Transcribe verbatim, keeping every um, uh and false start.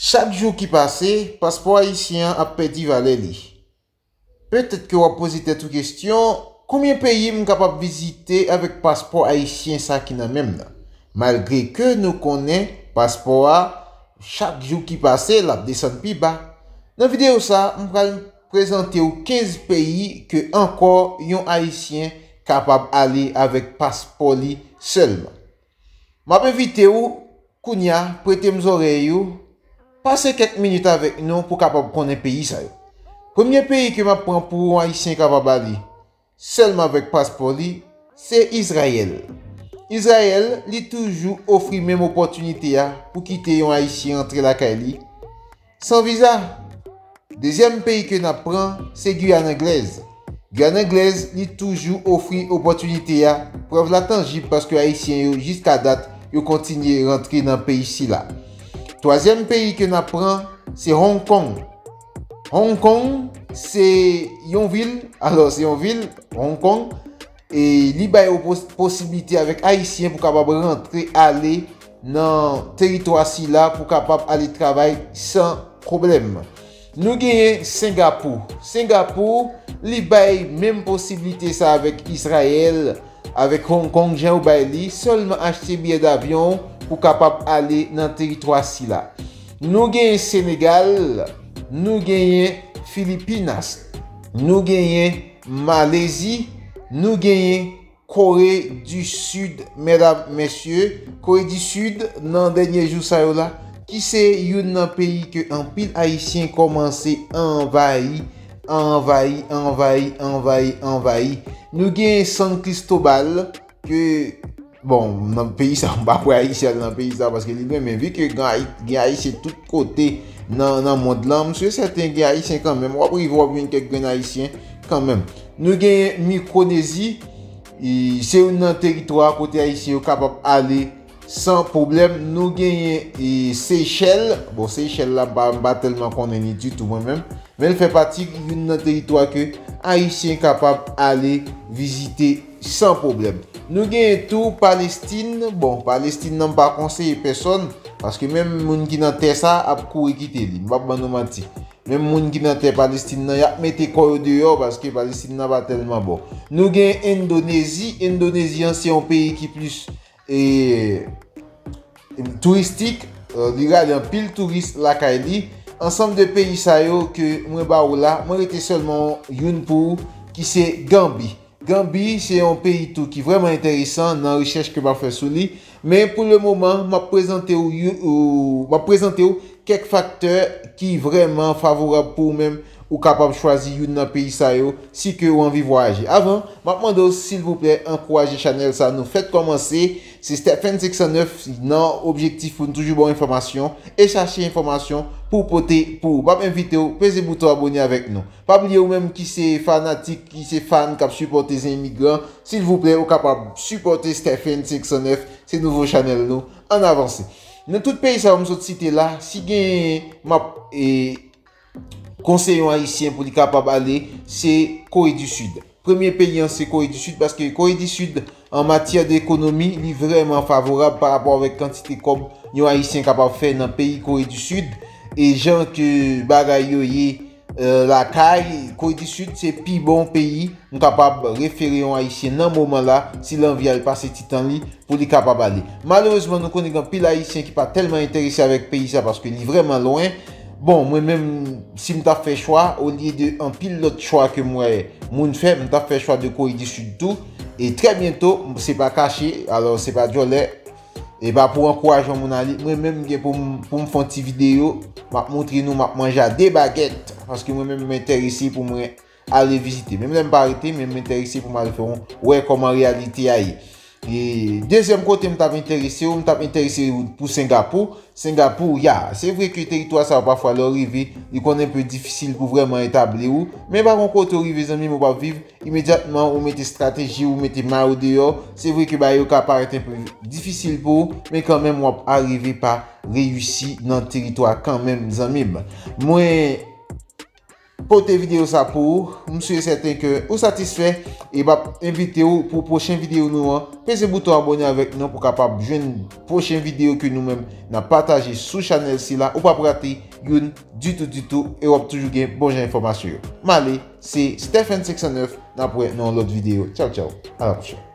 Chak jou ki pase, paspò ayisyen an ap pèdi valè li. Petèt ke w ap poze tèt ou kesyon, konbyen peyi m kapab vizite avèk paspò ayisyen sa ki nan men m nan? Malgre ke nou konnen paspò a, chak jou ki pase, l ap desann pi ba. Nan videyo sa, m pral prezante w kenz peyi ke ankò yon ayisyen kapab ale avèk paspò li sèlman. M ap envite w, kounye a, prete m zòrèy ou, pase kèk minit avèk nou pou w kapab konnen peyi sa yo. Premye peyi ke m ap pran pou yon ayisyen kapab ale sèlman avèk paspò li, se Izrayèl. Izrayèl, li toujou ofri menm opòtinite a pou kite yon ayisyen rantre lakay li san viza. Dezyèm peyi ke n ap pran, se Giyàn Anglèz. Giyàn Anglèz, li toujou ofri opòtinite a, prèv la tanjib paske ayisyen yo, jiska dat, yo kontinye rantre nan peyi sila. Twazyèm peyi ke n ap pran, se Hong Kong. Hong Kong, se yon vil, alò, se yon vil, Hong Kong, e li bay opos-, posiblite avèk ayisyen pou kapab rantre ale nan teritwa sila pou kapab ale travay san pwoblèm. Nou genyen Sengapou. Sengapou, li bay menm posiblite sa avèk Izrayèl, avèk Hong Kong, jan yo bay li, sèlman achte biyè davyon pou kapab ale nan teritwa sila. Nou genyen Senegal, nou genyen Filipinas, nou genyen Malezi, nou genyen Kore di Sid, medam, mesye, Kore di Sid, nan dènye jou sa yo la, ki se youn nan peyi ke anpil ayisyen kòmanse anvayi, anvayi, anvayi, anvayi, anvayi. Nou gen San Cristobal, ke, bon, nan peyi sa, m pa kwè ayisyen al nan peyi sa, paske li lwen, men vi ke gen Ayi-, gen ayisyen tout kote nan, nan mond lan, m si sèten gen ayisyen kanmenm. W ap rive, w ap jwenn kèk grenn ayisyen kanmenm. Nou gen Mikronezi, e, se youn nan teritwa kote ayisyen yo kapab ale san pwoblèm. Nou genyen, e, Seychèl. Bon, Seychèl la, m pa, m pa tèlman konnen li ditou mwen menm. Men l fè pati youn nan teritwa ke ayisyen kapab ale vizite san pwoblèm. Nou genyen tou Palestin. Bon, Palestin nan m pa konseye pèsonn, paske menm moun ki nan tè sa ap kouri kite li. M p ap ban nou manti. Menm moun ki nan tè Palestin nan, y ap mete kò yo deyò paske Palestin nan pa tèlman bon. Nou gen Endonezi. Endonezi an se yon peyi ki plis, e, touristik, e, li rale anpil touris lakay li. Ansanm de peyi sa yo ke mwen ba ou la, mwen rete sèlman youn pou ou, ki se Ganbi. Ganbi se yon peyi tou ki vrèman enteresan nan rechèch ke m ap fè sou li. Men pou le moman, m ap prezante w, yo- ou- m ap prezante w kèk faktè ki vrèman favorab pou ou menm, ou kapab chwazi youn nan peyi sa yo, si ke ou anvi vwayaje. Avan, m ap mande w, silvouplè, ankouraje chanèl sa nou fèk kòmanse. Se Stephen senk san nèf nan objektif pou n toujou ba w enfòmasyon e chache enfòmasyon pou pote pou ou. M ap envite w, peze bouton abone avèk nou. Pa bliye ou menm ki se fanatik, ki se fan k ap sipòte Zen Imigran, silvouplè, ou kapab sipòte Stephen senk san nèf, se nouvo chanèl nou, ann avanse. Nan tout peyi sa yo m sot site la, si gen m ap, e, konseye yon ayisyen pou li kapab ale, se Kore di Sid. Premye peyi an se Kore di Sid, paske Kore di Sid, an matyè de ekonomi, li vrèman favorab pa rapò avèk kantite kòb yon ayisyen kapab fè nan peyi Kore di Sid. E jan ke bagay yo ye, e, lakay, Kore di Sid se pi bon peyi m kapab refere yon ayisyen nan moman la, si l anvi al pase ti tan li, pou li kapab ale. Malerezman, nou konnen gen anpil ayisyen ki pa tèlman enterese avèk peyi sa paske li vrèman lwen. Bon, mwen menm, si m t ap fè chwa, olye de anpil lòt chwa ke m wè moun fè, m t ap fè chwa de Kore di Sid tou. E trè byento, se pa kache, alò se pa djòlè, e pa pou ankouraje yon moun ale. Mwen menm, m gen pou m, pou m fè yon ti videyo, m ap montre nou, m ap manje a de bagèt, paske mwen menm, m enterese pou mwen ale vizite. Menm lè m pa rete, men m enterese pou m al fè yon, wè kòman reyalite a ye. E dezyèm kote m t ap enterese w, m t ap enterese w pou Sengapou. Sengapou, ya, se vre ke teritwa sa yo pafwa lè w rive, li konn enpe difisil pou vrèman etabli w. Men pa gon kote w rive, zanmi m, ou p ap viv, imedyatman ou mete estrateji, ou mete may ou deyò. Se vre ke bagay yo ka parèt enpe difisil pou ou, men kanmenm w ap arive pa reyisi nan teritwa kanmenm, zanmi m. Mwen pote videyo sa pou ou. M si e sèten ke ou satisfè e m ap envite w pou pwochen videyo nou an. Peze bouton abòne avèk nou pou kapab jwenn pwochen videyo ke nou menm n ap pataje sou chanèl sila. Ou p ap rate youn ditou, ditou, e w ap toujou gen bon jan enfòmasyon yo. M ale, se Stephen senk san nèf, n ap wè nan yon lòt videyo. Tchaw, tchaw, a la pwochèn.